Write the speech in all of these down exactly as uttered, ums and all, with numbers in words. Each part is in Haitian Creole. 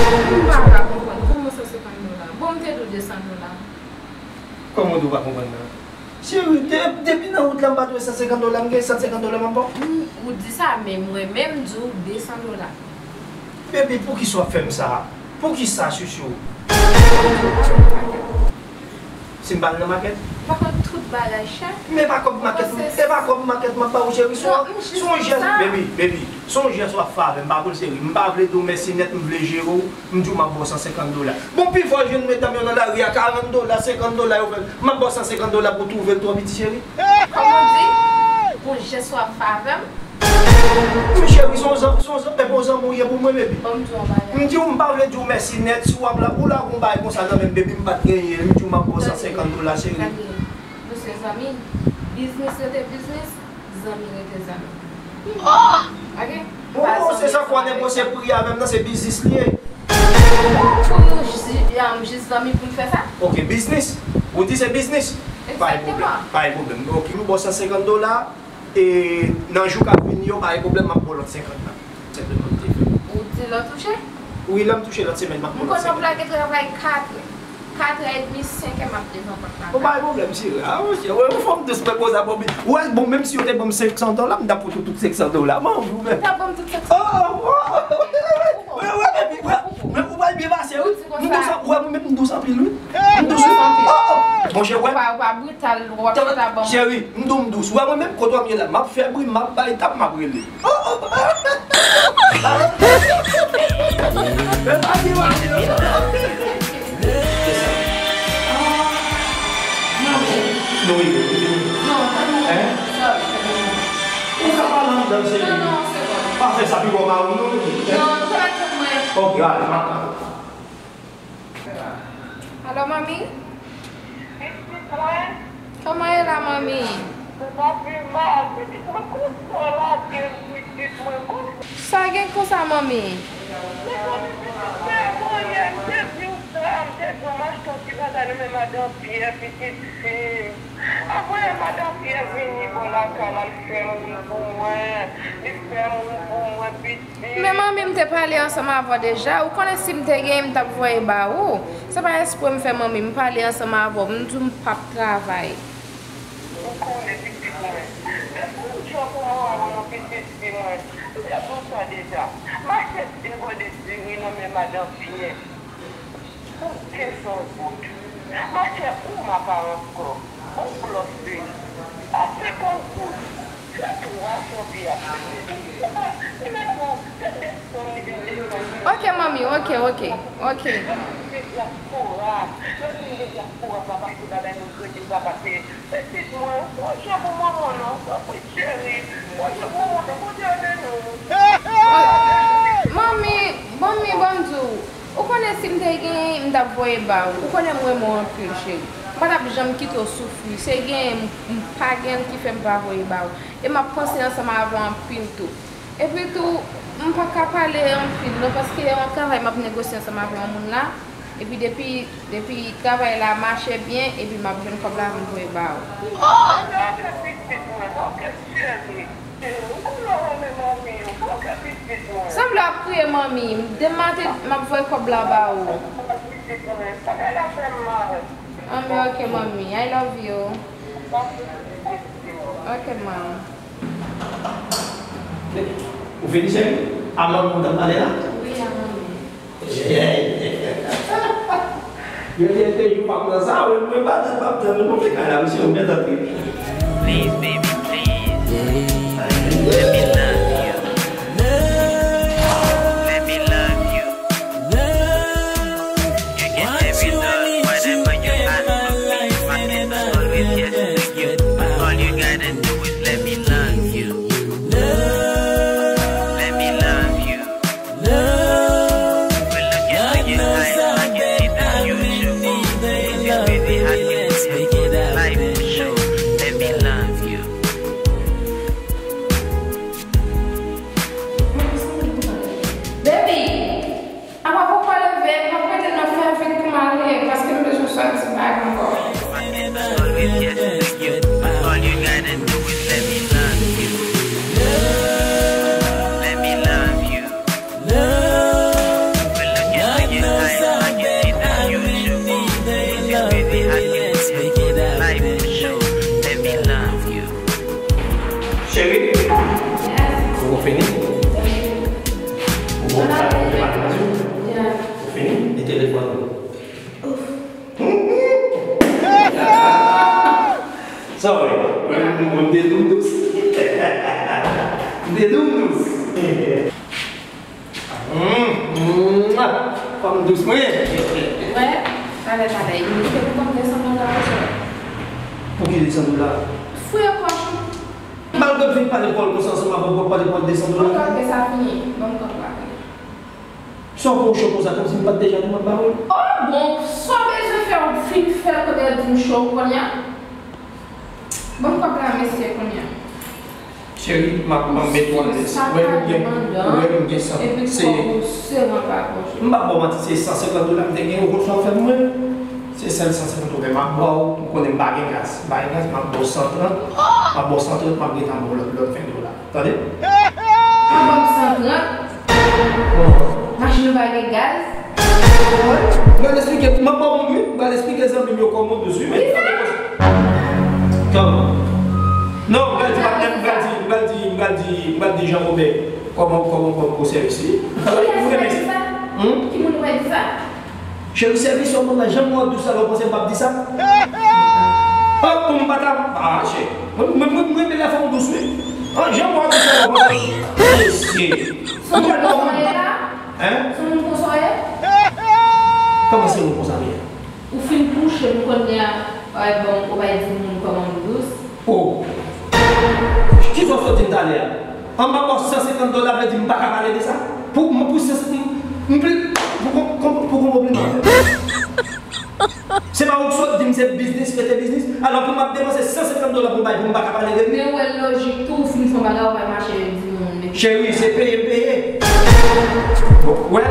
M pa ka konprann. Kòman san senkant dola? Bon, m te di w de san dola. Kòman w di w pa konprann nan? Cheri, de, depi nan wout la m pa t wè san senkant dola, m gen san senkant dola m ap ba w? M, ou di sa, men mwen menm di w de san dola. Baby, poukisa w ap fè m sa? Poukisa, chouchou? Si m pa al nan makèt? Pa kont tout bagay chè. Men pa kòb makèt, e pa kòb makèt m ap ba w, cheri. Se yon jès, baby, baby. Se yon jès w ap fè avè m, pa vre, cheri. M pa vle di w mèsi nèt, m vle jere w. M di w m ap ba w san senkant dola. Bon, pi fò jwenn medam yo nan lari a, karant dola, senkant dola yo fè l. M ap ba w san senkant dola pou w twouve l twò piti, cheri. Kòman w di? Pou jès w ap fè avè m? Wi, cheri, se yon zan-, se yon zan-, e bon zanmi w ye pou mwen, baby. Ban m di w yon bagay. M di w m pa vle di w mèsi nèt, si w ap la, ou lage yon bagay konsa nan men m, baby, m pa t genyen l, m di w m ap ba w san senkant dola, cheri. Gade, nou se zanmi, biznis rete biznis, zanmi rete zanmi. Ok? Oh, se sa k fè w negosye pri avè m nan, se biznis li ye. Pou nou ji-, um, jis zanmi pou m fè sa? Ok, biznis. Ou di se biznis? Pa gen pwoblèm, pa gen pwoblèm. Ok, m ba w san senkant dola. E nan jou k ap vini yo, pa gen pwoblèm, m ap ba w lòt senkant la. Senpleman, m te fè. Ou di lè w touche? Wi, lè m touche lòt semèn, m ap ba w lòt senkant. M konn w ap lage travay kat, kat è edmi, senk è m ap devan pòt la. Bon, pa gen pwoblèm, cheri. A, monchè, wè, fò m dous, mwen poze a, bon, wè, bon, menm si yo te ban m senk san dola, m t ap fout ou tout senk san dola. Mwen anvi w menm. Ou t ap ban m tout senk san? Oh, oh, oh. Wè, wè, baby, wè. Men ou pral byen pase, wi. M dous, wè, mwen menm m dous anpil, wi. M dous, wi. Oh, oh. Monchè, wè. Ou pa, ou pa brital, ou pa brital ban m. Cheri, m di w m dous. Wè mwen menm, kote w ap ye la, m ap fè bri, m ap bay tap, m ap rele. Oh, oh. Men pa di w ap di non. Non, non, non. Hein? Ou ka pale anndan, cheri. Non, non, se bon. Pa fè sa pi bò mari w non. Non, tèt mwen. Ok, ale, m ap tann. Alo, manmi? Pitit mwen. Kòman e la, manmi? Mwen pa pi mal, pitit mwen, konsa w lage m, pitit mwen, konsa. Sa gen konsa, manmi? Mezanmi, pitit mwen, bon, yè, m te di w sa, m te di w m achte yon ti bagay nan men madan Pyè, pitit fi m. Apre, madan Pyè vini bò lakay la, l fè moun pou mwen, li fè moun pou mwen, pitit. Men manmi, m te pale ansanm avè w deja. Ou konnen si m te genyen, m t ap voye ba ou. Se pa espre m fè manmi, m pale ansanm avè w, m di w m p ap travay. Ou konnen pitit mwen. Depi yon jou pou mwen wè w non pitit fi mwen. M te di w sa deja. M achte de bòde diri nan men madan Pyè. Pou de san goud. Machè, ou m ap aranj kò. On glòs diri. A senkant goud. Fè twa san pye a. Li mèt ou, se desann li vin desann. Ok, manmi, ok, ok, ok. Lòt moun gen dyaspora. Lòt moun gen dyaspora, pa pase bagay moun kredi, pa pase. Pitit mwen, pran jan pou manman non, tanpri cheri, pran jan pou manman non, Bondye ap beni w. Manmi, manmi, ban m di w, ou konnen si m te genyen, m t ap voye ba ou. Ou konnen m renmen w anpil, cheri. M pa t ap janm kite w soufri. Se genyen m, m pa genyen ki fè m pa voye ba ou. E m ap panse ansanm avè w anpil tou. Epi tou, m pa ka pale anpil non, paske yon travay m ap negosye ansanm avè yon moun la. Epi depi, depi travay la mache byen, epi m ap jwenn kòb la, m voye ba ou. Oh! Oke, oke, pitit mwen, oke, cheri. Ou konnen w renmen manmi w, oke, pitit mwen. Sanble w ap kriye, manmi. Demen maten, m ap voye kòb la ba ou. Pitit mwen, bagay la fè m mal. Anmè, oke, manmi. I love you. Oke, manmi. Ou fini, cheri? A manmi w t ap pale la? Wi, a manmi. Yo di entèvyou pa pran sa, wi, mwen pa di m p ap tann, nou fè kay la, mesye, ou byen tann. Please, baby, please. Let me love you. Let me love you. You can let me love whatever you ask of me. My answer is always yes to you. All you gotta do is let me love you. Let me love you. When looking to your eyes, I can see that you choose. This is baby, I can see a good life for sure. Let me love you. Fanm dous mwen. Wè, talè, talè, li te pou konn desann dola, mesye. Pou ki desann dola? Fouye pòch ou. Malgre m fin pale pawòl konsa ansanm avè w, w ap pale pawòl desann dola? Mwen kwè ke sa fini. Ban m kòb la. Sa w pran w cho konsa, kòmsi m pa t deja di w m ap ba w l? Oh, bon, sa w bezwen fè, w fin fè l kote w di m cho kounye a? Ban m kòb la, mesye, kounye a. Cheri, m ap, m ap met ou alèz. Ou wè m gen, ou wè m gen san. Se, m p ap ba w manti, se san senkant dola m te gen, ou konn sa w fè pou mwen? Se sèl san senkant dola m ap ba w, m konnen m pa gen gaz. M pa gen gaz, m ap ba w san trant, m ap ba w san trant, m ap gentan ba w lòt, lòt ven dola. Tande? Ou ban m san trant? Machin ou pa gen gaz? Mwen, m pral esplike, m ap ba w moun wi, m pral esplike zanmi m yo kòman w dous wi, men. Kisa? Kòman? Non, m pral di patnè m, m pral di, m pral di, m pral di, m pral di Jean Robert kòman, kòman, kòman pou sèvis li. Ki moun ki di sa? Hmm? Ki moun ki di sa? Cheri, sèvis ou ban m la, jan mwen dous la, ou panse m p ap di sa? Oh, pou m pa ta, ah, cheri. Mwen, mwen, mwen, mwen renmen lè fanm dous wi. Ah, jan mwen dous la, ou panse. Mesye. Se yon moun konsa w ye la? Hein? Se yon moun konsa w ye? Kòman se yon moun konsa m ye? Ou fin kouche m kounye a, ay, bon, ou bay di moun kòman m dous. Oh. Kisa w sot di m talè a? An m ap ba w san senkant dola vle di m pa ka pale de sa? Pou, m, pou san, m, m, pou, pou, pou, pou konpliman. Se pa ou k sot di m se biznis, rete biznis. Alò pou m ap depanse san senkant dola pou m bay, pou m pa ka pale de li. Men ou wè l lojik tou, ou fin fè yon bagay, ou pral mache di moun. Cheri, se peye m peye. Bon, wè,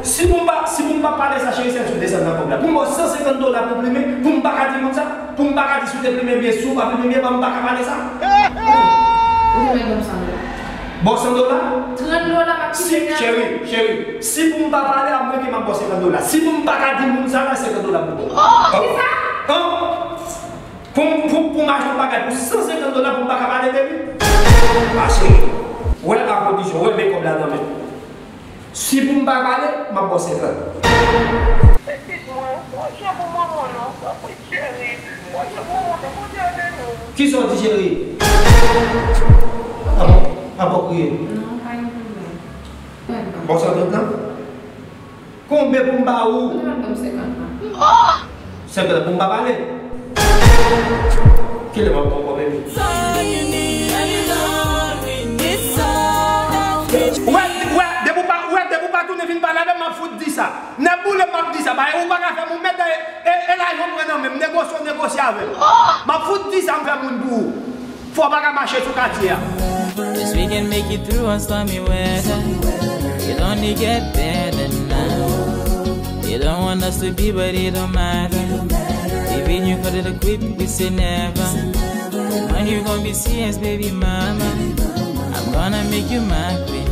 si pou m pa, si pou m pa pale sa, cheri, se sou desann nan kòb la. Pou m ba w san senkant dola pou plimen, pou m pa ka di moun sa, pou m pa ka di si w te plimen byen, si w pa plimen byen, ban m pa ka pale sa. Ou te mèt ban m san dola. Ba w san dola? Trant dola m ap kite. Si, cheri, cheri, si pou m pa pale, a mwen ke m ap ba w senkant dola. Si pou m pa ka di moun sa la, senkant dola pou mwen. Oh, kisa? An? Pou m, pou, pou m achte yon bagay pou san senkant dola pou m pa ka pale de li? A cheri, wè a kondisyon, wè men kòb la nan men m. Si pou m pa pale, m ap ba w senkant. Pitit mwen, pran jan pou manman w non, tanpri cheri, pran jan pou manman w non, Bondye a beni w. Kisa w di cheri? Apa, apa w kriye? Non, pa gen pwoblèm. Ba w senkant lan? Konbyen pou m ba ou? Ou te mèt ban m senkant lan. Senkant pou m pa pale? Kilè m ap ba w kòb epi? Ou wè, ou wè, depi w pa, ou wè, depi w pa tounen vin pale avè m, m ap fout di sa. Nèboule m ap di sa, ba, ou pa ka fè m, ou mèt e, e, e lajan w pran nan men m, negosye w negosye avè m. M ap fout di sa, m fè moun pou ou. Fò w pa ka mache sou katye a. Yes, we can make it through on stormy weather. It only get better now. They don't want us to be, but it don't matter. Even you cut it quick, we say never. When you gonna be serious, baby mama? I'm gonna make you my queen.